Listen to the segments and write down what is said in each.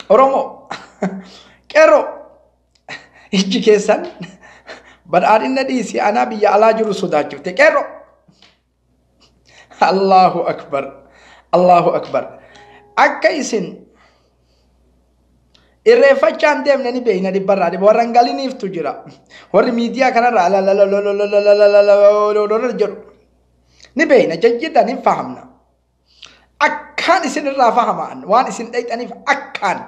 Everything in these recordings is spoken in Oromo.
Oromoo qeerroo ijji keessan badhaadhina dhiisii anaa biyya alaa jiru sodaachifte qeerroo. Allahu akbar, Allahu akbar. Akka isin irreeffachaa hin deemne ni beeyna dhibbarraa dhibba warra hin galiniiftu jira. Warri miidiyaa kanarraa jedhu ni beeyna jajjidan hin fahamna. Akkaan isin irraa fahamaan waan isin dhayxaniif akkaan.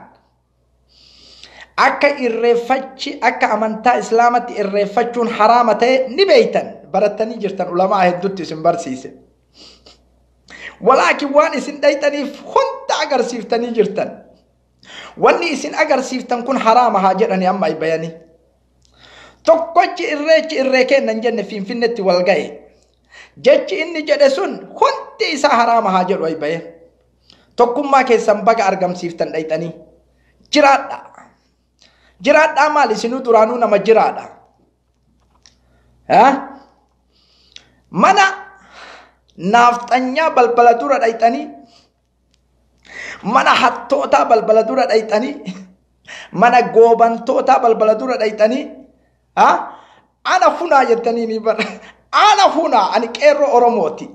Akka irreeffachi akka amantaa islaamatti irreeffachuun haraama ta'e ni beeytan barattanii jirtan ulamaa hedduutti isin barsiise. Walaakin waan isin dhayxaniif hunda agarsiiftanii jirtan. Wanni isin agarsiiftan kun haraama haa jedhani amma bayanii. Tokkochi irreechi irree kennan jenne Finfinneetti wal ga'e. Jechi inni jedhe sun hundi isaa haraama haa jedhu aybaye. Tokkummaa keessan baga argamsiiftan dhayxanii. Jiraadha. Jiraadhaa maal isinuu duraanuu nama jiraadha. Mana naafxanyaa balbala dura dhayxanii, mana hattootaa balbala dura dhayxanii, mana goobantootaa balbala dura dhayxanii, ana hunaa jettanii ni bara. Ana hunaa ani qeerroo Oromooti.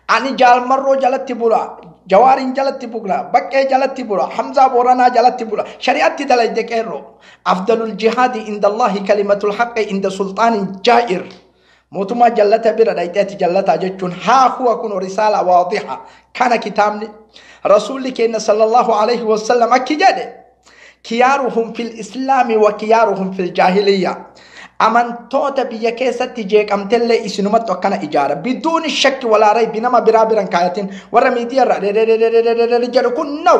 Ani Jaalmarroo jalatti bula, Jawaariin jalatti bula, Baqqee jalatti bula, Hamzaa Booranaa jalatti bula. Shari'atti dalayde qeerroo. Afdalul jihaadi inda Allahi kalimatul haqqi inda sulxaanin jaa'ir. Mootummaa jallata bira dhayxeeti jallataa jechuun haa huwa kun risaala waadiha. Kana kitaabni Rasuulli keenya sallallahu alaihi wasallam akki jedhe kiyaaruhum fil islaami wa kiyaaruhum fil jaahiliyya. Amantoota biyya keessatti jeeqamtellee isinumatti akkana ijaara. Biduuni shakki walaa raybi nama biraa biran kaayatin warra miidiyaa irraa jedhu kun na'u.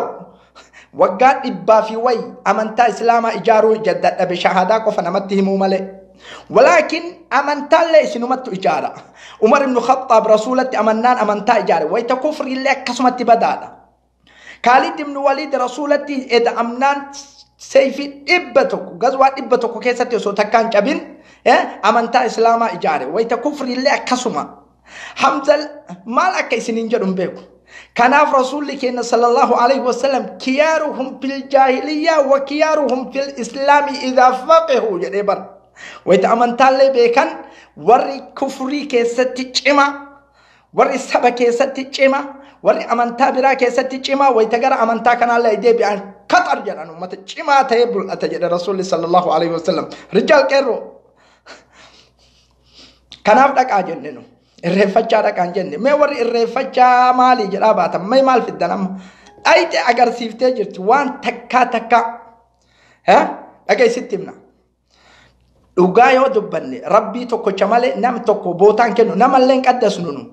Waggaa dhibbaa fi wayi amantaa islaamaa ijaaruu dadhabe shahaadaa qofa namatti himuu malee. Walaakin amantaallee isinumatti ijaara. Umar ibn Khattaab rasuulatti amannaan amantaa ijaare. Wayita kufriillee akkasumatti badaadha. Kaalid ibn Waliid rasuulatti eda'amnaan seeyfii 100 gazwaa 100 keessatti osoo takkaan cabin amantaa islaamaa ijaare. Wayita kufriillee akkasuma. Hamza maal akka isiniin jedhu hin beeku. Kanaaf rasuulli keenya sallallahu alaihi wasallam kiyaaruhum fil jaahiliyyaa wa kiyaaruhum fil islaami idhaa faqihu jedhee bara. Wayita amantaallee beekan warri kufrii keessatti cima, warri saba keessatti cima, warri amantaa biraa keessatti cima, wayita gara amantaa kanaallee deebi'an kaxar jedhan uummata cimaa ta'ee mul'ata jedhe rasuulli sallallahu alaihi wasallam. Rijaal qeerroo. Kanaaf dhaqaa jenne nu. Irreeffachaa dhaqaan jenne. Mee warri irreeffachaa maalii jedhaa baatan? Mee maal fiddan amma? Dhayite agarsiiftee jirti waan takkaa takkaa. Dhageessitti himna. Dhugaa yoo dubbanne rabbii tokkocha malee nam tokko bootaan kennu namallee hin qaddasnu nu.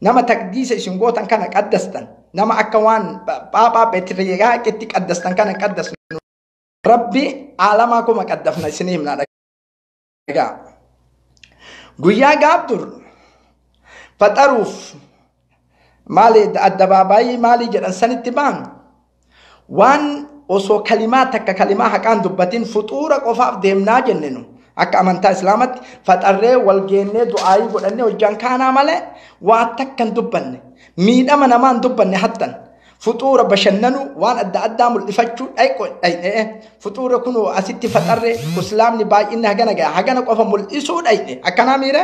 Nama taqdiisa isin gootan kana qaddastan. Nama akka waan phaaphaa peetiriyaaqetti qaddastan kana qaddasnu. Rabbi aalamaa kuma qaddafna isin himna dhagaa. Guyyaa gaaf dur faxaruuf maali addabaabaayii maalii jedhan sanitti ba'an waan osoo kalimaa takka kalimaa haqaan dubbatin fuxuura qofaaf deemnaa jenne nu. Akka amantaa islaamatti faxarree wal geennee du'aayii godhannee hojjaan kaanaa malee waa takka hin dubbanne miidhama namaa hin dubbanne hattan fuxuura bashannanuu waan adda addaa mul'ifachuu dhayne fuxuura kun asitti faxarree islaamni baay'inni hagana ga'a hagana qofa mul'isuu dhayne akkanaa miire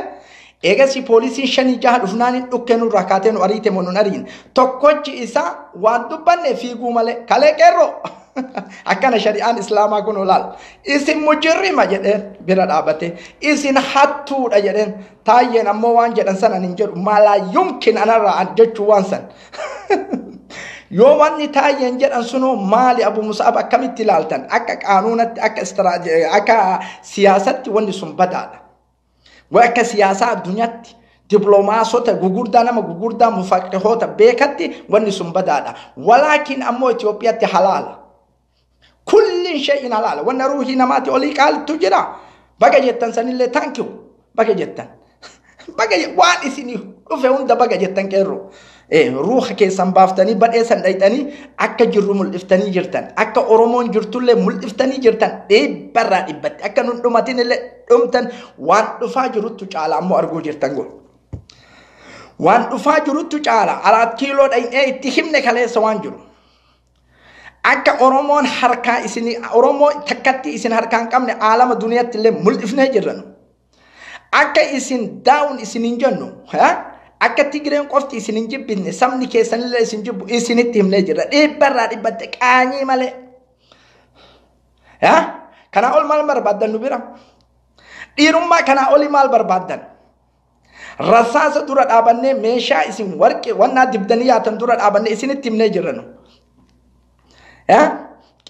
eegasi poolisiin 5 6 dhufnaan hin dhukkee nurraa kaatee nu ariite moo nun ariin tokkochi isaa waan dubbanne fiiguu malee kalee qeerroo. Akkana shari'aan islaamaa kun olaal. Isin mujirrima jedheen bira dhaabate. Isin hattuudha jedheen. Taayyeen ammoo waan jedhan sana hin jedhu. Malaa yumkin anarraa jechuu waan san. Yoo wanni taayyeen jedhan sunoo maali Abu Musaab akkamitti ilaaltan? Akka qaanuunatti akka siyaasatti wanni sun badaadha. Waa akka siyaasaa addunyaatti. Diplomaasota gugurdaa nama gugurdaa mufaqihoota beekatti wanni sun badaadha. Walaakin ammoo Itoophiyaatti halaala. Kulliin shay'in halaala. Wanna ruuhii namaati olii qaaltu jira. Baga jettan sanillee thank you. Baga jettan. Baga waan isinii dhufe hunda baga jettan qeerroo. Ruuha keessan baaftanii badheessan dhayxanii akka jirru mul'iftanii jirtan. Akka Oromoon jirtullee mul'iftanii jirtan. Dhibbarraa dhibbatti. Akka nun dhumatinillee dhumtan waan dhufaa jiruttu caala ammoo arguu jirtan godhu. Waan dhufaa jiruttu caala. 4 kiiloo dhayxee itti himne kaleessa waan jiru. Akka Oromoon harkaa isin Oromoo takkatti isin harkaa hin qabne aalama duniyaatti illee mul'ifnee jirra nu. Akka isin daawun isin hin jennu, akka Tigireen qofti isin hin jibbinne, sabni keessanillee isin jibbu isinitti himnee jirra. Dhibbarraa dhibbatte qaanyii malee. Kanaa ol maal barbaaddan nu bira? Dhiirummaa kanaa olii maal barbaaddan? Rasaasa dura dhaabannee meeshaa isin warqee wannaa dibdanii yaatan dura dhaabannee isinitti himnee jirra nu.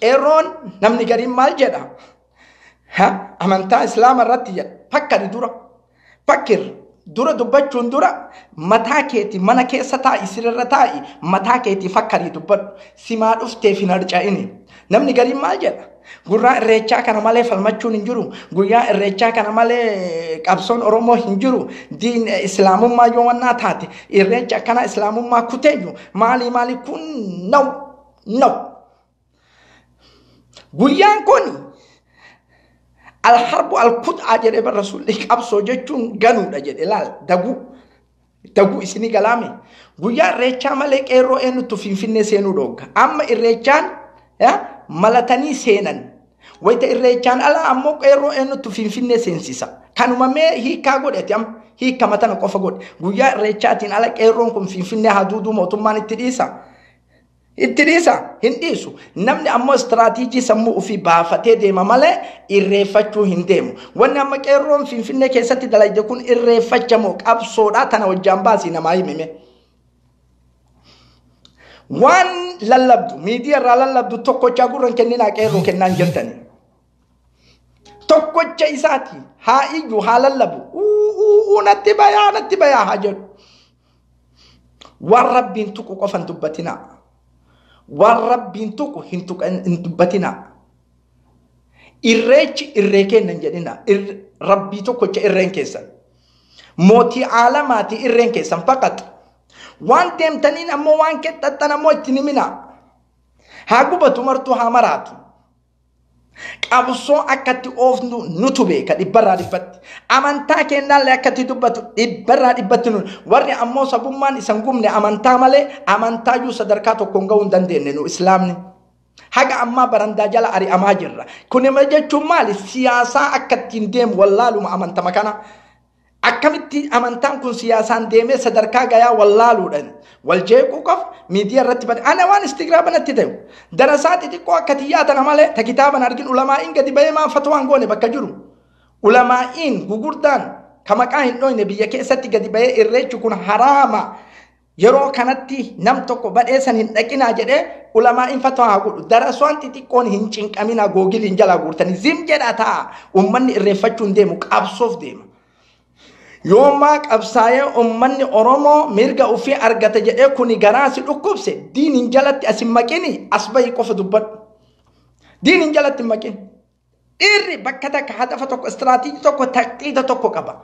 Qeerroon namni gariin maal jedha? Amantaa Islaama irratti jedha. Fakkari dura. Fakkir dura dubbachuun dura mataa keeti mana keessa taa'i, sirriirra taa'i, mataa keeti fakkarii dubbadhu. Simaa dhufteef hin harca'ini. Namni gariin maal jedha? Guyyaa irreechaa kana malee falmachuun hin jiru. Guyyaa irreechaa kana malee qabsoon Oromoo hin jiru. Diin Islaamummaa yoo wannaa taate irreecha akkana Islaamummaa kuteeyyu maali maali kun now now. Guyyaan kun alharbu alkut'aa jedhee bar Rasuulli, qabsoo jechuun ganuudha jedhe. Laal, daguu daguu isinii galaame. Guyyaa irreechaa malee qeerroo eenyutu Finfinnee seenuu dhoogga? Amma irreechaan malatanii seenan. Wayita irreechaan alaa ammoo qeerroo eenyutu Finfinnee seensisa? Kanuma mee hiikaa godhate, amma hiika matana qofa godhe. Guyyaa irreechaatiin ala qeerroon kun Finfinnee haduuduu mootummaan itti dhiisa? Itti dhiisa? Hin dhiisu. Namni ammoo istiraatiijii sammuu ofii baafatee deema malee irreeffachuu hin deemu. Wanni amma qeerroon Finfinnee keessatti dalagde kun irreeffachamoo qabsoodhaa? Tana wajjaan baasii namaa himime. Waan lallabdu, miidiyaa irraa lallabdu tokkochaa gurra hin kenninaa, qeerroo kennaan jirtani. Tokkocha isaati haa iyyu, haa lallabu, uu natti bayaa, natti bayaa haa jedhu. Waan Rabbiin tuqu qofa hin dubbatinaa. Waan Rabbiin tuqu hin dubbatinaa. Irreechi irree kennan jedhina. Rabbii tokkocha irreen keessan. Mootii aalamaati irreen keessan faqat. Waan deemtaniin ammoo waan qexxaxxan ammoo itti himinaa. Haa gubatu martuu, haa maraatu. Qabsoo akkatti oofnu nutu beeka dhibbarraa dhibbatti. Amantaa kennaallee akkatti dubbatu dhibbarraa dhibbatti nu. Warri ammoo sabummaan isan gubne amantaa malee amantaayyuu sadarkaa tokkoon gahuu hin dandeenye nu Islaamni. Haga ammaa barandaa jala ari'amaa jirra. Kun jechuun maali? Siyaasaa akka ittiin deemu wallaaluma amantama kana. Akkamitti amantaan kun siyaasaan deemee sadarkaa gayaa wallaaluudhaan wal jeequu qofa miidiyaa irratti bade. Ana waan istigraaba natti ta'u. Darasaa xixiqqoo akka xiyyaa tana malee ta kitaaban argin ulamaa'iin gadi bahee maan fatwaan goone bakka jiru. Ulamaa'iin gugurdaan ka maqaa hin dhoyne biyya keessatti gadi bahee irreechi kun haraama. Yeroo kanatti nam tokko badheessan hin dhaqinaa jedhee ulamaa'iin fatwaa haa godhu. Darasaan xixiqqoon hin cinqaminaa, googiliin jalaa guurtanii zim jedhaa ta'a. Uummanni irreeffachuu hin deemu, qabsoof deema. Yoomaa qabsaa'ee uummanni Oromoo mirga ofii argata jedhee kuni garaa si dhukkubse, diiniin jalatti as hin maqini, as bahii qofa dubbadhu. Diiniin jalatti hin maqin. Dhiirri bakka takka hadafa tokko, istiraatiijii tokko, taktiita tokko qaba.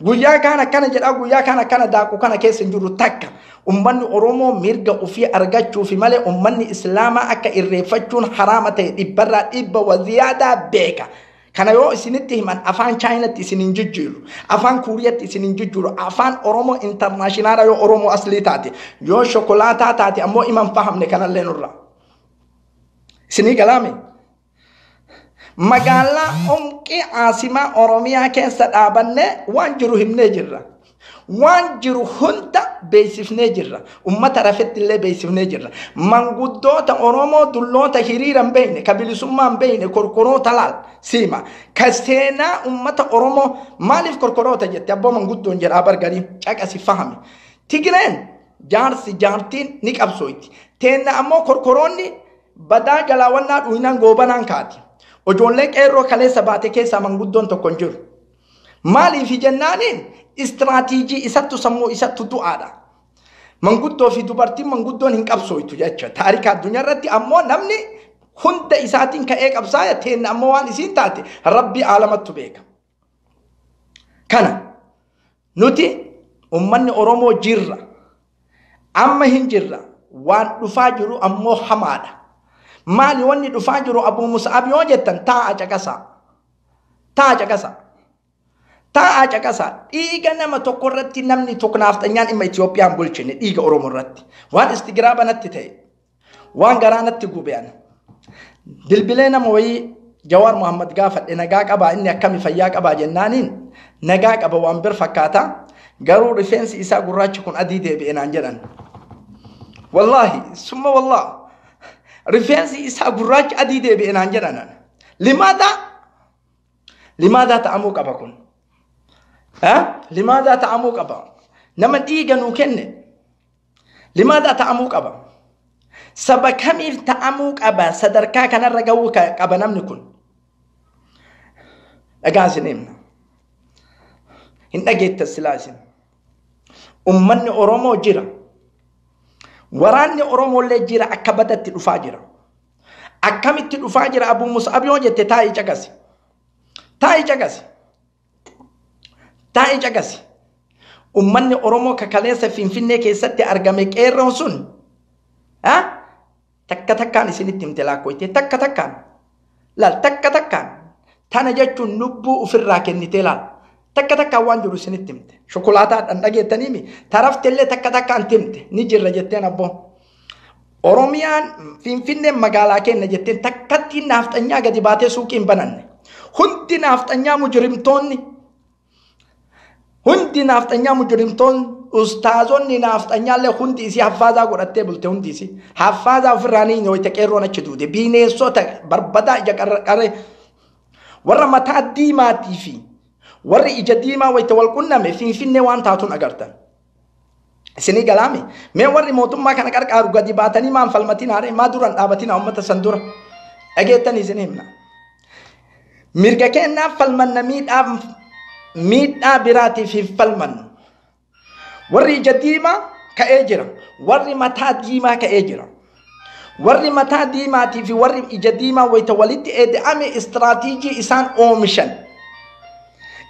Guyyaa kaan akkana jedhaa, guyyaa kaan akkana daakuu kana keessa hin jiru takka. Uummanni Oromoo mirga ofii argachuufi malee uummanni Islaamaa akka irreeffachuun haraama ta'e dhibbarraa dhibba waziyaadaa beeka. Kana yoo isinitti himan afaan Chaayinaatti isin hin jijjiiru, afaan Kuuriyaatti isin hin jijjiiru, afaan Oromoo internationala yoo Oromoo aslii taate, yoo shokolaataa taate ammoo iman fahamne kanallee nurra. Isinii galaame? Magaalaa Onqii Caasimaa Oromiyaa keessa dhaabannee waan jiru himnee jirra. Waan jiru hunda beeksifnee jirra. Uummata rafetti illee beeksifnee jirra. Manguddoota Oromoo dulloota hiriira hin beekne, ka bilisummaa hin beekne, korkoroota laal siima. Ka seenaa uummata Oromoo maaliif korkoroota jette abboo manguddoon jedhaa bargarii caqasi fahame. Tigireen jaarsi jaartiin ni qabsooyti. Teenna ammoo korkoroonni badaa galaawwannaa dhuinaan goobanaan kaati. Ijoollee qeerroo kaleessa baate keessaa manguddoon tokko hin jiru. Maaliif jennaaniin istiraatiijii isattu sammuu isattu du'aadha. Manguddoo fi dubartiin manguddoon hin qabsooytu jecha. Taarika addunyaa irratti ammoo namni hunda isaatiin ka'ee qabsaaya, teenna ammoo waan isiin taate Rabbi aalamattu beeka. Kana nuti uummanni Oromoo jirra. Amma hin jirra. Waan dhufaa jiru ammoo hamaadha. Maali wanni dhufaa jiru Abuu Musa'ab yoo jettan, taa'a caqasaa. Taa'a caqasaa. Taa'aa caqasaa. Dhiiga nama tokko irratti namni tokko naaftanyaan dhimma Itiyoophiyaan bulchine dhiiga Oromoo irratti. Waan istigiraa natti ta'e. Waan garaa natti gube ana. Bilbilee nama wayii Jawaar Muhammad gaafadhe nagaa qabaa inni akkami fayyaa qabaa jennaaniin nagaa qaba waan bir fakkaata garuu rifeensi isaa gurraachi kun adii deebi'e naan jedhan. Wallaahi summa wallah rifeensi isaa gurraachi adii deebi'e naan jedhan. Limaadaa limaadaa ta'amuu qaba kun? Limaadaa ta'amuu qaba? Nama dhiiga nuu kenne limaadaa ta'amuu qaba? Saba kamiif ta'amuu qaba? Sadarkaa kanarra gahuu qaba namni kun? Dhagaa isin himna. Hin dhageettan silaa isin. Ummanni Oromoo jira. Waraanni Oromoollee jira akka badatti dhufaa jira. Akkamitti dhufaa jira Abuu Mus'ab yoo jette taa'ii caqasi. Taa'ii caqasi. Taa'ii caqasi. Ummanni Oromoo kakaleessa Finfinnee keessatti argame qeerroon sun takka takkaan isinitti himte laakkoyte takka takkaan. Laal takka takkaan. Tana jechuun lubbuu ofirraa kennitee laal. Takka takkaan waan jiru isinitti himte. Shokolaataadhaan dhageettaniimi. Taraftellee takka takkaan timte. Ni jirra jetteen abboo. Oromiyaan Finfinneen magaalaa kenna jetteen takkatti naafxanyaa gadi baatee suuqii hin bananne. Hundi naafxanyaa mujrimtoonni. Hundi naafxanyaa mujrimtoonni. Ustaazonni naafxanyaallee hundi isii haffaazaa godhattee bulte hundi isii. Haffaazaa ofirraa ni nyooyte qeerroon achi duute. Bineensota barbadaa ija qarree. Warra mataa diimaatii fi warri ija diimaa wayita wal qunname Finfinnee waan taatuun agartan. Isinii galaame mee warri mootummaa kana qarqaaru gadi baatanii maan falmatiin haaree maa duran dhaabatiin uummata san dura dhageettan isin himna. Mirga kennaaf falmanna miidhaa biraatiif hin falmannu. Warri ija diimaa ka'ee jira. Warri mataa diimaa ka'ee jira. Warri mataa diimaatii fi warri ija diimaa wayita walitti eeda'ame istiraatiijii isaan oomishan.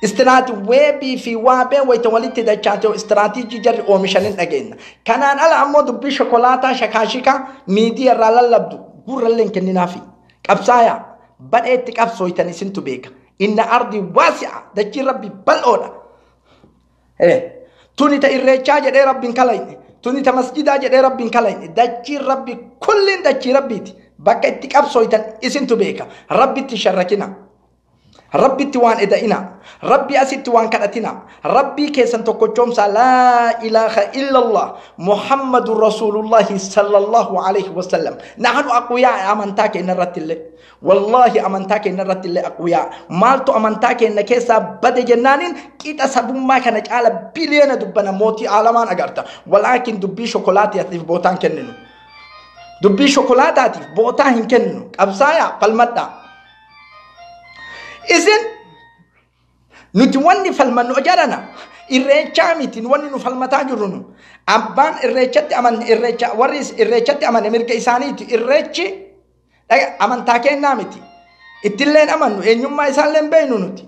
Istiraati weebii fi waabeen wayita walitti dachaate istiraatiijii jarri oomishan hin dhageenya. Kanaan ala ammoo dubbii shokolaataa shakaashikaa miidiyaa irraa lallabdu gurrallee hin kenninaafi. Qabsaayaa badheetti qabsooytan isintu beeka. Inna ardi waasi'a dachiin rabbi bal'oodha. Tuni ta irreechaa jedhee rabbiin kalayne. Tuni ta masjidaa jedhee rabbiin kalayne. Dachiin rabbi kulliin dachii rabbiiti. Bakka itti qabsooytan isintu beeka. Rabbitti sharrakina. Rabbitti waan eda'ina. Rabbi asitti waan kadhatina. Rabbii keessan tokkochoomsaa laa ilaaha illallah Muhammadun Rasuulullahi sallallahu alaihi wasallam. Nahnu aqwiyaa amantaa keenya irratti illee. Wallaahi amantaa keenya irratti illee aqwiyaa. Maaltu amantaa keenya keessaa bade jennaaniin qixa sabummaa kana caala biliyoona dubbana mootii aalamaan agarta. Walaakin dubbii shokolaatiif bootaan kenninu. Dubbii shokolaataatiif bootaa hin kenninu. Qabsaayaa falmadhaa. Isin nuti wanni falmannu jedhana irreechaa miti wanni nu falmataa jirru nu abbaan irreechatti amanne irreecha warri irreechatti amanne mirga isaaniiti irreechi amantaa kennaa miti ittilleen amannu eenyummaa isaallee beeknu nuti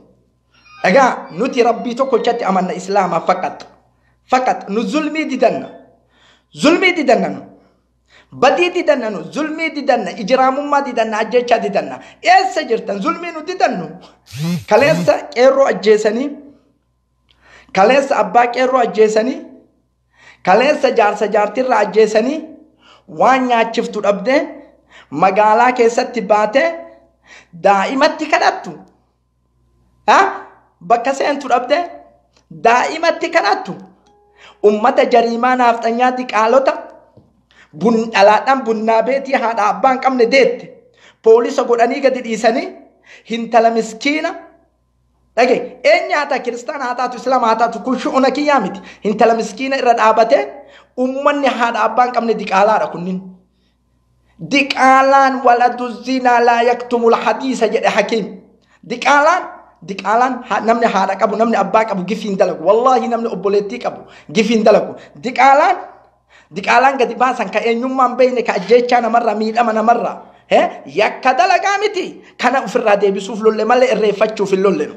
dhagaa nuti rabbii tokkochatti amanna islaama faqat faqat nu zulmii didanna nu badii didanna nu zulmii didanna ijraamummaa didanna ajjechaa didanna eessa jirtan zulmii nu didannu kaleessa qeerroo ajjeesanii kaleessa abbaa qeerroo ajjeesanii kaleessa jaarsa jaartirra ajjeesanii waan nyaachiftu dhabdee magaalaa keessatti baatee daa'imatti kadhattu bakka seentu dhabdee daa'imatti kadhattu ummata jariimaa naafxanyaa diqaalota dhalaadhaan bunnaa beetii haadha abbaa hin qabne deette poolisa godhanii gadi dhiisanii hintala miskiina dhage eenyu haa ta'a kiristaana haa taatu islaama haa taatu kun shu'una kiyyaa miti hintala miskiina irra dhaabatee ummanni haadha abbaa hin qabne diqaalaadha kunniin. Diqaalaan waladu zinaa laa yaktumul hadiisa jedhe hakiim. Diqaalaan namni haadha qabu namni abbaa qabu gifii hin dalagu wallaahi namni obboleettii qabu gifii hin dalagu diqaalaan. Diqaalaan gadi baasan ka eenyummaan beekne ka ajjeechaa namarraa miidhama namarraa yakka dalagaa miti kana ofirraa deebisuuf lolle malee irreeffachuuf hin lollenu.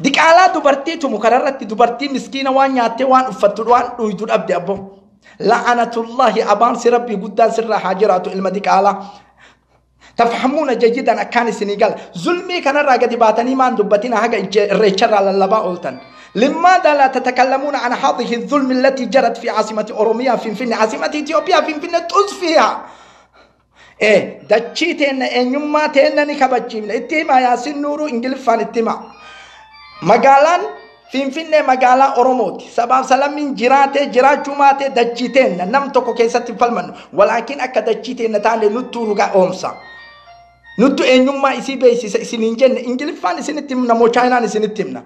Diqaalaa dubartii tumu kararratti dubartii miskiina waan nyaattee waan uffattu waan dhuydu dhabde abbo. La'anatullahi abaan si rabbii guddaan sirraa haa jiraatu ilma diqaalaa. Tafhamuuna jayidan akkaan isinii gala. Zulmii kanarraa gadi baatanii maan dubbatina haga irreecharraa lallabaa ooltan. لماذا لا تتكلمون عن هذه الظلم التي جرت في عاصمة أوروميا فينفني عاصمة إثيوبيا فينفني طز فيها. Dachii teenna eenyummaa teenna ni kabachiifna. Itti himaa Yaasin Nuuruu Ingiliffaan itti himaa. Magaalaan Finfinnee magaalaa Oromooti. Sabaaf salammiin jiraatee jiraachuu maatee dachii teenna nam tokko keessatti hin falmannu. Walaakin akka dachii teenna taane nuttuu nu oomsa. Nuttu eenyummaa isii beeksisa isiniin jenne Ingiliffaan isinitti himna moo Chaayinaan isinitti himna.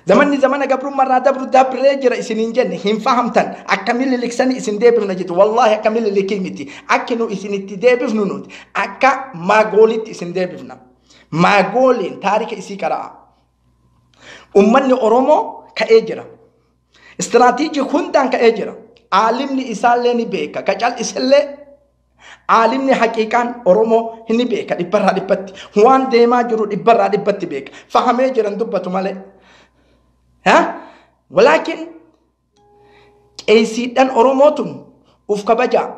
Zamanni zamana gabrummaarraa dabru dabree jira isiniin jenne hin fahamtan akka miliksanii isin deebifna jettu wallaahi akka mililikii miti akki nu isinitti deebifnu nuti akka maagoolitti isin deebifna. Maagooliin taarika isii qara'a. Ummanni Oromoo ka'ee jira. Istiraatiijii hundaan ka'ee jira. Aalimni isaallee ni beeka. Ka cal'isellee aalimni haqiiqaan Oromoo ni beeka dhibbarraa dhibbatti. Waan deemaa jiru dhibbarraa dhibbatti beeka. Fahamee jiran dubbatu malee. Walaakin qeesiidhaan Oromoo tun uf kabajaa.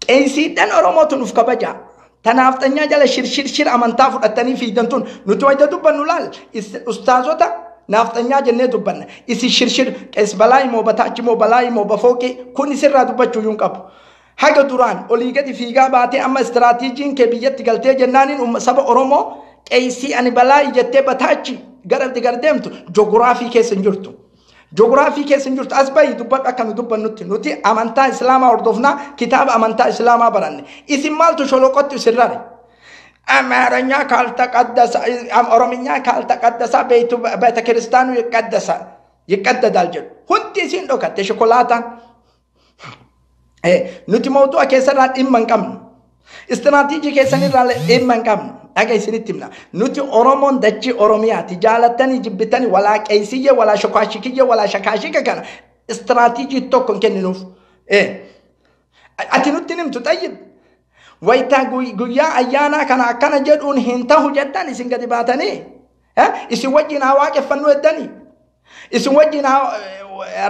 Qeesiidhaan Oromoo tun uf kabajaa. Tanaaf xanyaa jala shirshirshir amantaa fudhatanii fiidan tun nuti wayita dubbannu laal ustaazota naafxanyaa jennee dubbanna. Isi shirshir qees balaa himoo bataachi moo balaa himoo bafooqee kun isirraa dubbachuu hin qabu. Haga duraan olii gadi fiigaa baatee amma istiraatiijiin kee biyyatti galtee jennaaniin saba Oromoo qeesii ani balaa jettee bataachi gara deemtu joogiraafii keessa hin jirtu. Joogiraafii keessa hin jirtu as bahi dubbadhu akka nu dubbannutti nuti amantaa islaamaa hordofnaa kitaaba amantaa islaamaa baranne isin maaltu sholoqotti isin rare. አማርኛ ካልተቀደሰ ኦሮምኛ ካልተቀደሰ ቤቱ ቤተ ክርስቲያኑ ይቀደሳል ይቀደዳል jedhu hundi isin dhokatte shokolaataan. Nuti mawdu'a keessarraa dhimma hin qabnu. Istiraatiijii keessanirraa dhimma hin qabnu. Dhaga isinitti himna. Nuti Oromoon dachii Oromiyaati. Jaalattanii jibbitanii walaa qeesiyye walaa shokaashikiyye walaa shakaashika kana istiraatiijii tokko hin kenninuuf. Ati nutti himtu xayyib. Wayitaa guyyaa ayyaanaa kana akkana jedhuun hin tahu jettan isin gadi baatanii. Isin wajjin haa waaqeffannuu heddanii. Isin wajjin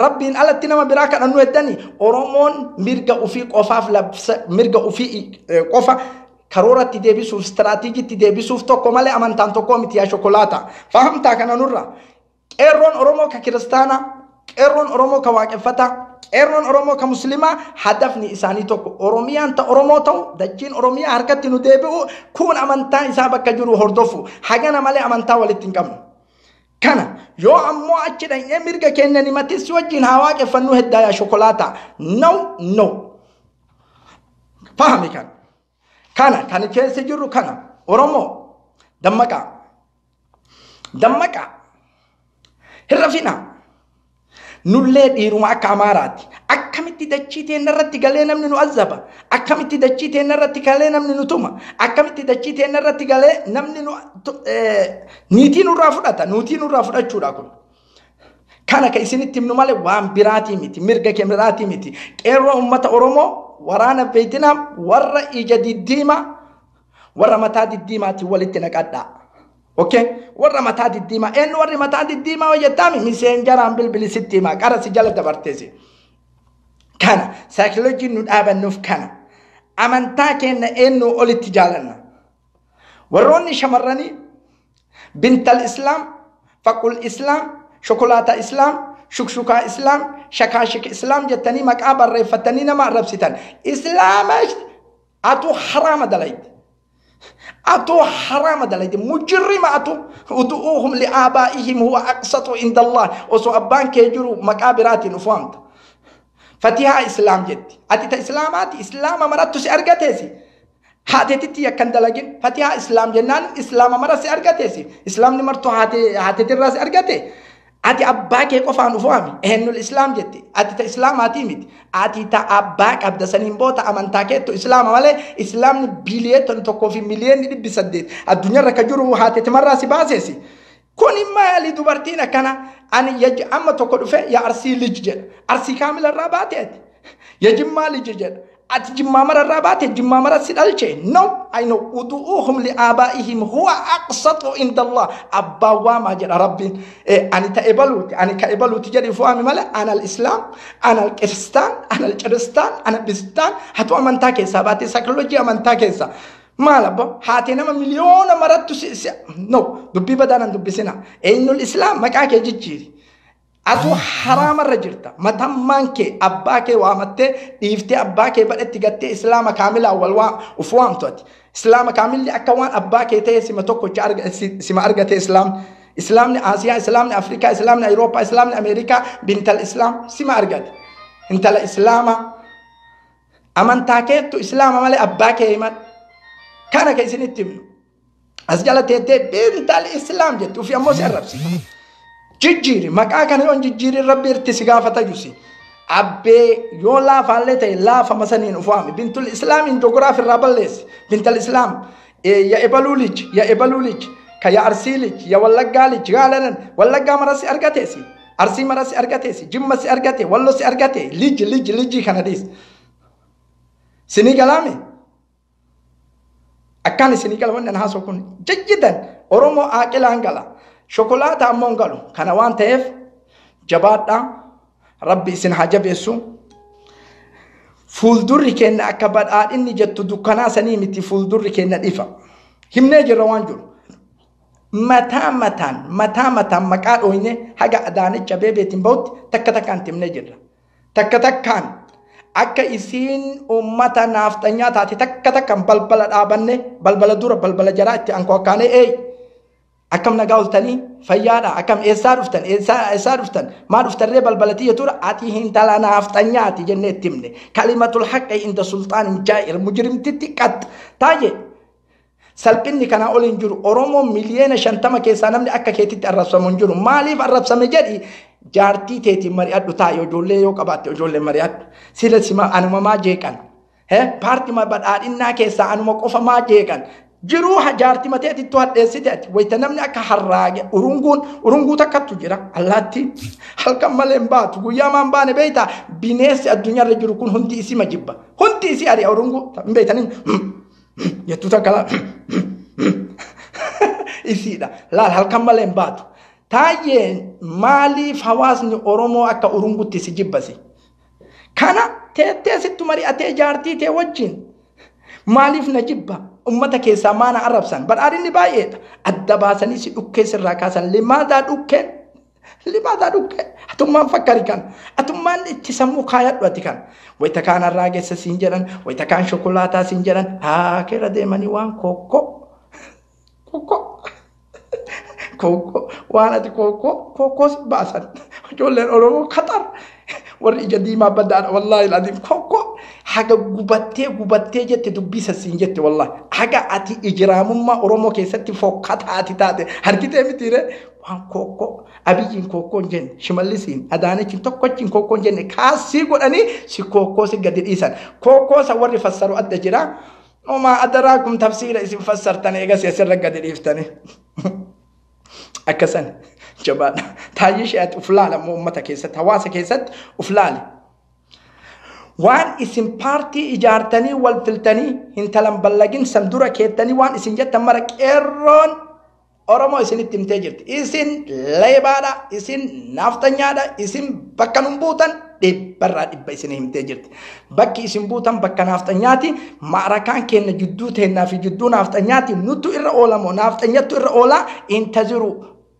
rabbiin alatti nama biraa kadhannu heddanii. Oromoon mirga ofii qofaaf mirga ofii qofa karooratti deebisuuf istiraatiijitti deebisuuf tokko malee amantaan tokko miti yaa shokolaata. Fahamtaa kana nurra. Qeerroon Oromoo ka kiristaanaa, qeerroon Oromoo ka waaqeffataa, qeerroon Oromoo ka muslimaa hadafni isaanii tokko. Oromiyaan ta Oromoo ta'u dachiin Oromiyaa harkatti nu deebi'u kun amantaa isaa bakka jiru hordofu. Hagana malee amantaa walitti hin qabnu. Kana yoo ammoo achi dhaqnee mirga keenya himatis wajjin haa waaqeffannuu heddaa yaa shokolaata. No no. Fahami kana. Kana kan keessa jirru kana Oromoo dammaqaa. Dammaqaa. Hin rafinaa. Nullee dhiiruma akka Amaaraati. Akkamitti dachii teenna irratti galee namni nu azaba. Akkamitti dachii teenna irratti galee namni nu tuma. Akkamitti dachii teenna irratti galee namni nu niitii nurraa fudhata. Nuutii nurraa fudhachuudha kun. Kana ka isinitti himnu malee waan biraatii miti. Mirga kee biraatii miti. Qeerroo uummata Oromoo waraana Veetinaam warra ija diddiimaa warra mataa diddiimaatiin walitti naqadhaa. Okay? Warra mataa diddiimaa. Eenyu warri mataa diddiimaa hojjettaami? Miseenjaraan bilbili sitti himaa. Qara si jala dabarteesi. Kana saayikiloojiin nu dhaabannuuf kana. Amantaa keenya eenyu olitti jaalanna. Warroonni shamarranii bintal islaam, faqul islaam, shokolaataa islaam, shukshukaa islaam, shakaashik islaam jettanii maqaa barreeffatanii nama arrabsitan. Islaama atu haraama dalayte. أتو حرام دليد مجرم أتو ادعوهم لآبائهم هو أقسط عند الله وسو أبان كيجرو مكابرات نفهمت فتيها إسلام جدي أتي تإسلامات إسلام مرات تسي أرجتسي هاتي يكن دلجين فتيها إسلام جنان إسلام مرات أرجتسي إسلام نمرتو هاتي هاتي الراس أرجتي أتي أباك يقف نفهمي إنه الإسلام جدي أتي تإسلام أتي ميت أتي تأباك أبدا سنين بوتا أمن تاكيتو إسلام ولا إسلام بليون تكوفي مليون بسديت الدنيا ركجرو هاتي تمرة سباسيسي كوني ما اللي دبرتينا كان أنا يج أما تقول في يا أرسي لججر أرسي كامل الرابات يا جمال لججر أتي جمامر الرابات جمامر سيدالشي no I know ادعوهم لآبائهم هو أقسط عند الله أبا وما جرى ربي أنا تقبلوت أنا كقبلوت جري فوامي ملا أنا الإسلام أنا الكريستان أنا الكريستان أنا بستان هتو أمن تاكيسا باتي سايكولوجي أمن تاكيسا ما لبا هاتي نما مليون مرات no دبي بدانا دبي سنة إنه الإسلام ما كاكي جيجي Atu haraamarra jirta. Matammaan kee abbaa kee waamattee dhiiftee abbaa kee badhetti gattee islaama kaamilaa wal uf waamtu ati. Islaama kaamilli akka waan abbaa kee ta'e sima tokkocha sima argate islaamni. Islaamni Asiyaa, islaamni Afrikaa, islaamni Awurooppaa, islaamni Ameerikaa bintal islaam sima argate. Intala islaama amantaa keettu islaama malee abbaa kee himan. Kana ka isinitti himnu. As jala teettee bintal islaam jettu ofii ammoo si arrabsiti. Jijjiiri maqaa kana yoon jijjiirin rabbi irti si gaafata jusi. Abbee yoo laafaallee ta'e laafama saniin ufaame. Bintul islaamiin jogoraaf irraa balleessi. Bintal islaam ya ebaluu lij ya ebaluu lij ka ya arsii lij ya wallaggaa lij gaalanan wallaggaa marasi argateesi. Arsii marasi argateesi. Jimma si argate wallo si argate lij lij lijii kana dhiis. Sinii galaame? Akkaan isinii gala wanni an haasoo kun jajjidan Oromoo aaqilaan gala. Shokolaata ammoo hin galu. Kana waan ta'eef jabaadhaa. Rabbi isin haa jabeessu. Fuuldurri keenya akka badhaadhinni jettu dukkanaa sanii miti fuuldurri keenya dhifa. Himnee jirra waan jiru. Mataa mataan mataa mataan maqaa dhooyne haga Adaanech Abeebeetiin bahutti takka takkaan himnee jirra. Takka takkaan akka isiin uummata naafxanyaa taate takka takkaan balbala dhaabanne balbala dura balbala jaraa itti ankookkaanee eey. Akkam nagaa oltanii fayyaadha akkam eessaa dhuftan eessaa dhuftan maa dhuftarree balbala tiyya tura ati hintala naafxanyaati jennee itti himne. Kalimatul haqqi inda sulxaanin jaa'ir mujrimtitti qax taayee salphinni kanaa ol hin jiru. Oromoo 50 miliyoona keessaa namni akka keetitti arrabsamu hin jiru. Maaliif arrabsame jedhi jaartii teetiin mari'adhu taa'e ijoollee yoo qabaatte ijoollee mari'adhu. Sila sima anuma maa jeeqan. Paartii badhaadhinnaa keessaa anuma qofa maa jeeqan. Jiruu jaartii mateetittu hadheessite ati wayita namni akka harraage urunguun urunguu takkattu jira allaatti halkan malee hin baatu guyyaa maan baane beeyta bineensi addunyaarra jiru kun hundi isii majibba hundi isii ari'a urunguu hin beeytanii jettuu takka laal isiidha laal halkan malee hin baatu taayyeen maaliif hawaasni Oromoo akka urungutti si jibbasi kana teettee sittu mari'atee jaartii tee wajjin maaliif na jibba ummata keessaa maana arrabsan badhaadhinni baay'eedha adda baasanii si dhukkee sirraa kaasan limaadaa dhukkeen limaadaa dhukkee atummaan fakkari kan atummaan itti sammuu kaayadhu ati kan wayita kaan arraageessa siin jedhan wayita kaan shokolaataa siin jedhan haa keera deemanii waan kokkoo kokkoo kokkoo waan ati kokkoo kokkoo si baasan ijoolleen Oromoo kaxar warri ija diimaa baddaadha wallaahi ladiim kokkoo haga gubattee gubattee jette dubbii sasiin jette wallaahi haga ati ijiraamummaa Oromoo keessatti fokkataa ati taate harkitee mitiire waan kokkoo Abiyyiin kokkoo hin jenne Shimallisiin Adaanechiin tokkochiin kokkoo hin jenne kaasii godhanii si kokkoo si gadi dhiisan kokkoo isa warri fassaru adda jira Omaa adaraa kun tafsiira isin fassartan eegas asirra gadi dhiiftanii. Akkasan jabaadha. Taayyee ishee ati uf laala immoo uummata keessatti hawaasa keessatti uf laali. Waan isin paartii ijaartanii wal filtanii hintalan ballagin san dura keettanii waan isin jettan mara qeerroon Oromoo isinitti himtee jirti. Isin leebaadha, isin naaftanyaadha, isin bakka nun buutan dhibbarraa dhibba isin himtee jirti. Bakki isin buutan bakka naaftanyaati. Ma'arakaan keenya jidduu teennaa fi jidduu naaftanyaati. Nutu irra oolamoo naaftanyattu irra oolaa intaziru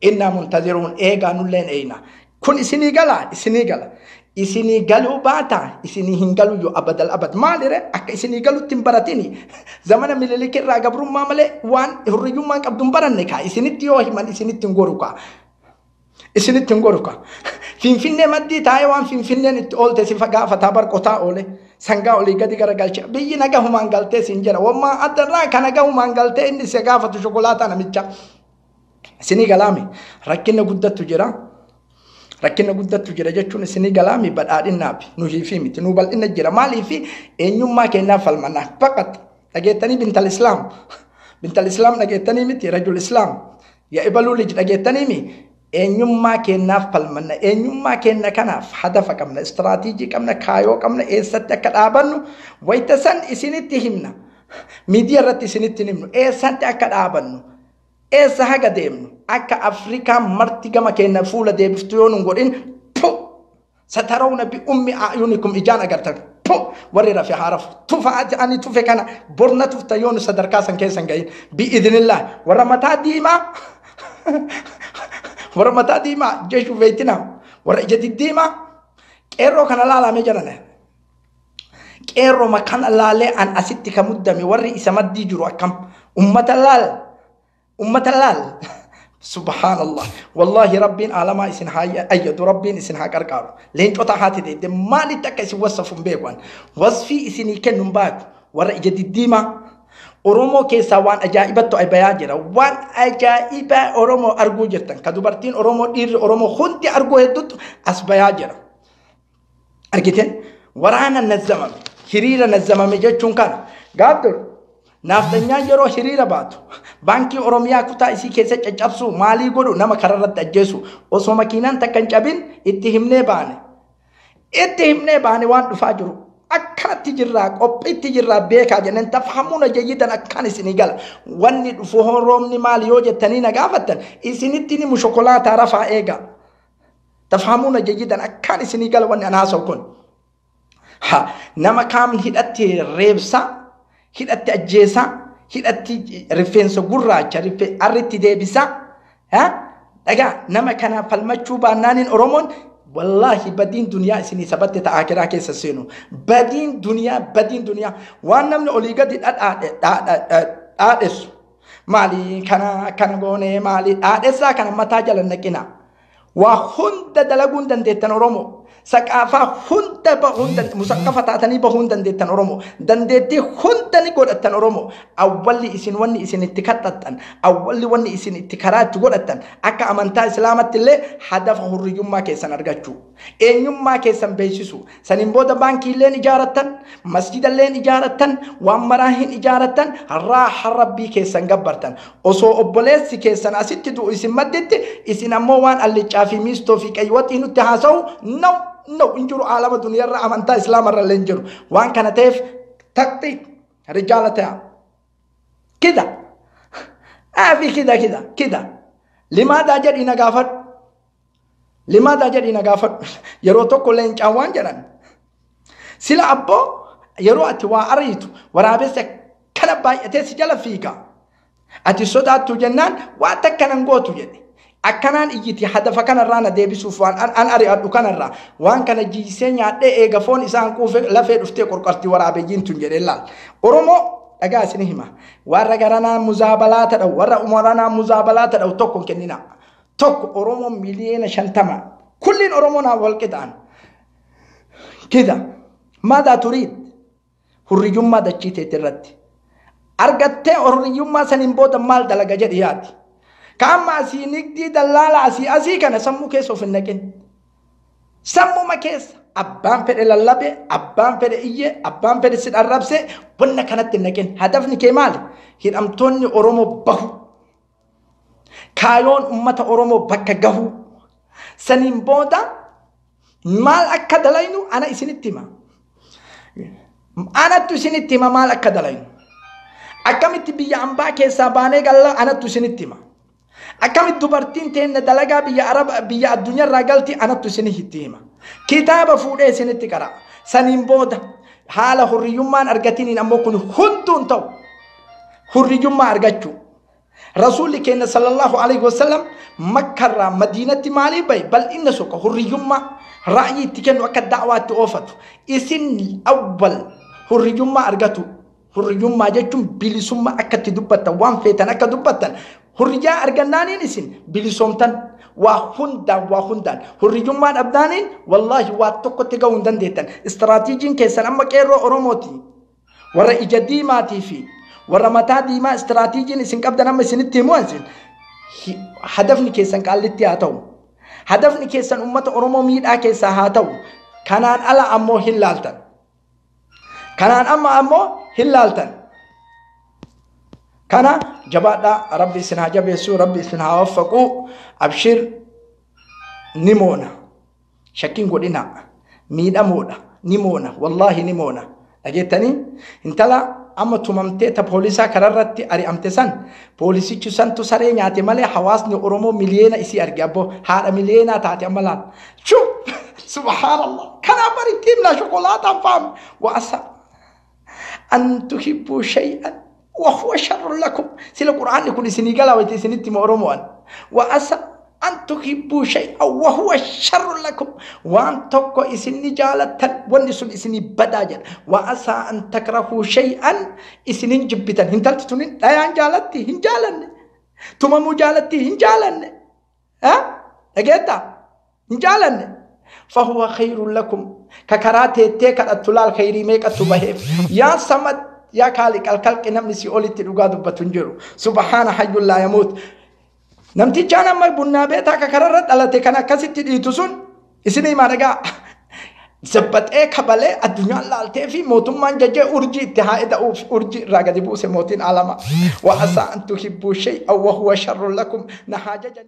innaa muntaziruun eegaa nulleen eeyna. Kun isinii galaa isinii gala. Isinii galuu baata isinii hin galu yoo abadal abad maalire akka isinii galutti hin baratini zamana Minilik irraa gabrummaa malee waan hurriyyummaan qabdu hin baranne kaa isinitti yoo himan isinitti hin goru kaa isinitti hin goru kaa Finfinnee maddii taa'ee waan Finfinneen itti oolte si gaafataa barqotaa oole sangaa olii gadi garagalche biyyi nagahumaan galtee siin jedha wammaa addarraa ka nagahumaan galtee inni si gaafatu shokolaataa namicha isinii galaame rakkinna guddattu jira. Rakkina guddattu jira jechuun isinii galaami badhaadhinaafi nuhiifi miti nuu bal'ina jira maaliifi eenyummaa keenyaaf falmanna faqat dhageettanii bintal islaam bintal islaam dhageettanii miti rajul islaam ya ibaluu lij dhageettanii mi eenyummaa keenyaaf falmanna eenyummaa keenya kanaaf hadafa qabna istiraatiijii qabna kaayoo qabna eessatti akka dhaabannu wayita san isinitti himna miidiyaa irratti isinitti himnu eessatti akka dhaabannu eessa haga deemnu akka Afrikaan marti gama keenya fuula deebiftu yoo nun godhin pu satarawna bi ummi a'yunikum ijaan agartan pu warri rafe haa rafu tufa ani tufe kana borna tufta yoo nu sadarkaa san keessa hin gahin bi idinillah warra mataa diimaa warra mataa diimaa jechuun beektina Warra ija diddiimaa qeerroo kana laalamee jedhan. Qeerroo kana laalee an asitti ka muddame warri isa maddii jiru akkam ummata laal ummata laal. Subhanallah. Wallahi rabbiin alamaa isin haa ayyadu, rabbiin isin haa qarqaaru. Leencota haati deedde maalitti akka isin wasafu hin beeku. Wasfii isinii kennu hin beeku. Warra ija diddiimaa Oromoo keessaa waan ajaa'ibattu bayaa jira. Waan ajaa'ibaa Oromoo arguu jirtan. Ka dubartiin Oromoo dhiirri Oromoo hundi arguu hedduutu as bayaa jira. Argite? Waraana nazzamame. Hiriira nazzamame jechuun kana. Gaaf dur naaftanyaan yeroo hiriira baatu baankii Oromiyaa kutaa isii keessa caccabsu maalii godhu nama kararratti ajjeesu osoo makiinaan takka hin cabin itti himnee baane. Itti himnee baane waan dhufaa jiru. Akkanatti jirraa qophiitti jirraa beekaa jenneen tafhamuuna jayyidan akkaan isinii gala. Wanni dhufu roobni maali yoo jettanii na gaafattan isinitti ni mushokolaataa rafaa eega. Tafhamuuna jayyidan akkaan isinii gala wanni an haasa'u kun. Ha nama kaam hidhatti reebsaa, hidhatti ajjeesaa, hidhatti rifeensa gurraacha arritti deebisaa. Dhagaa nama kana falmachuu baannaaniin Oromoon wallahi badiin duniyaa isinii sabatte ta'a akiraa keessa seenu. Badiin duniyaa badiin duniyaa waan namni olii gadi dhaadhessu maali kana kana goonee maali dhaadhessaa kana mataa jala naqina. Waa hunda dalaguu hin dandeettan Oromoo. Saqaafaa hunda musaqqafa taatanii bahuu hin dandeettan Oromoo. Dandeettii hunda ni godhattan Oromoo. Awwalli isin wanni isin itti kadhattan, awwalli wanni isin itti karaa itti godhattan akka amantaa Islaamatti illee hadafa hurriyyummaa keessan argachuu. Eenyummaa keessan beeksisu. Saniin booda baankiilleen ijaarattan, masjidalleen ijaarattan, waan maraa hin ijaarattan, raaha rabbii keessan gabbartan. Osoo obboleessi keessan asitti du'u isin madditti, isin ammoo waan allicaa fi miistoo fi qaywaxii nutti haasa'u no no hin jiru alama duniyaarra amantaa islaamarra illee hin jiru. Waan kana ta'eef taqxiit rijaala ta'a. Kida. Fi kida kida kida. Limaadaa jedhii na gaafadhu. Limaadaa jedhii na gaafadhu. Yeroo tokko leencaan waan jedhan. Sila abboo yeroo ati waa ariitu waraabessi akkana baay'atee si jala fiiga. Ati sodaattu jennaan waan takka nan gootu jedhe. Akkanaan iyyiti hadafa kanarraa na deebisuuf waan an ari'adhu kanarraa waan kana jiisee nyaadhee eega foon isaan quufe lafee dhuftee qorqortii waraabeyyiin tun jedhee laal. Oromoo dhagaa isin hima. Warra garanaa muzaabalaa ta'u warra umaranaa muzaabalaa ta'u tokko hin kennina. Tokko Oromoo 50,000,000 kulliin Oromoo naa wal qixaan. Kida maadaa turiid hurriyyummaa dachii teetti irratti. Argattee hurriyyummaa saniin booda maal dalaga jedhi yaadi. Kaama asii nigdii dallaala asii asii kana sammuu keessa of hin naqin. Sammuma keessa abbaan fedhe lallabe, abbaan fedhe iyye, abbaan fedhe si dharrabse wanna kanatti hin naqin. Hadafni kee maali? Hidhamtoonni Oromoo bahu. Kaayoon uummata Oromoo bakka gahu. Saniin booda maal akka dalaynu ana isinitti hima. Anattu isinitti hima maal akka dalaynu. Akkamitti biyya ambaa keessaa baanee galla anattu isinitti hima. Akkamitti dubartiin teenne dalagaa biyya Araba biyya addunyaarraa galti anattu isinitti hima. Kitaaba fuudhee isinitti qara. Saniin booda haala hurriyyummaan argatiniin ammoo kun hunduun ta'u. Hurriyyummaa argachuu. Rasuulli keenya sallallahu alaihi wasallam Makkarraa Madiinatti maalii bahe bal'inna soqa hurriyyummaa ra'yii itti kennu akka da'waatti oofatu. Isin awwal hurriyyummaa argatu. Hurriyyummaa jechuun bilisummaa akka itti dubbattan waan feetan akka dubbattan. Hurriyyaa argannaaniin isin bilisoomtan waa hundaan waa hundaan hurriyyummaa dhabdaaniin wallaahi waa tokkotti gahuu hin dandeettan. Istiraatiijiin keessan amma qeerroo Oromooti. Warra ija diimaatii fi warra mataa diimaa istiraatiijiin isin qabdan amma isinitti himu isin hadafni keessan qaallitti haa ta'u. Hadafni keessan uummata Oromoo miidhaa keessaa haa ta'u. Kanaan ala ammoo hin laaltan. Kanaan amma ammoo hin laaltan. Kana jabaadhaa rabbi isin haa jabeessu rabbi isin haa waffaqu abshir ni moona. Shakkiin godhina miidhamoodha ni moona wallaahi ni moona. Dhageettanii intala amma tumamtee ta poolisaa kararratti ari'amte san poolisichi santu saree nyaate malee hawaasni Oromoo miliyoona isii arge abboo haadha miliyoonaa taate amma laal. Shuf subhaanallah kanaa baritti himnaa shokolaataan faam wa'asa an tuhibbuu shay'an وهو شر لكم. سيلا القرآن يكون سنغالا ويتي سنتي مورموان وعسى أن Tuhibbu shay'an wa huwa sharrun lakum. Waan tokko isin jaalattan wanni sun isinii badaa jedha. Wa asaa an takrahuu shay'an isinin jibbitan. Hintalti tunin dhayaan jaalatti hin jaalanne. Tumamuu jaalatti hin jaalanne. Dhageettaa? Hin jaalanne. Fahuwa khayrun lakum. Ka karaa teettee kadhattu laal khayrii meeqattu baheef. Yaa samad yaa kaaliqal kalqi namni si olitti dhugaa dubbatu hin jiru. Subhaana hayyun laa yamuut. Namtichaan amma bunnaa beetaa ka kararra dhalate kan akkasitti dhiitu sun isin himaa dhagaa. Zabbaxee kabalee addunyaan laaltee fi mootummaan jajjee urjii itti haa eda'uuf urjii irraa gadi buuse mootiin alama. Wa asaa an tuhibbuu shay'an wa huwa sharrun lakum na haa jajan.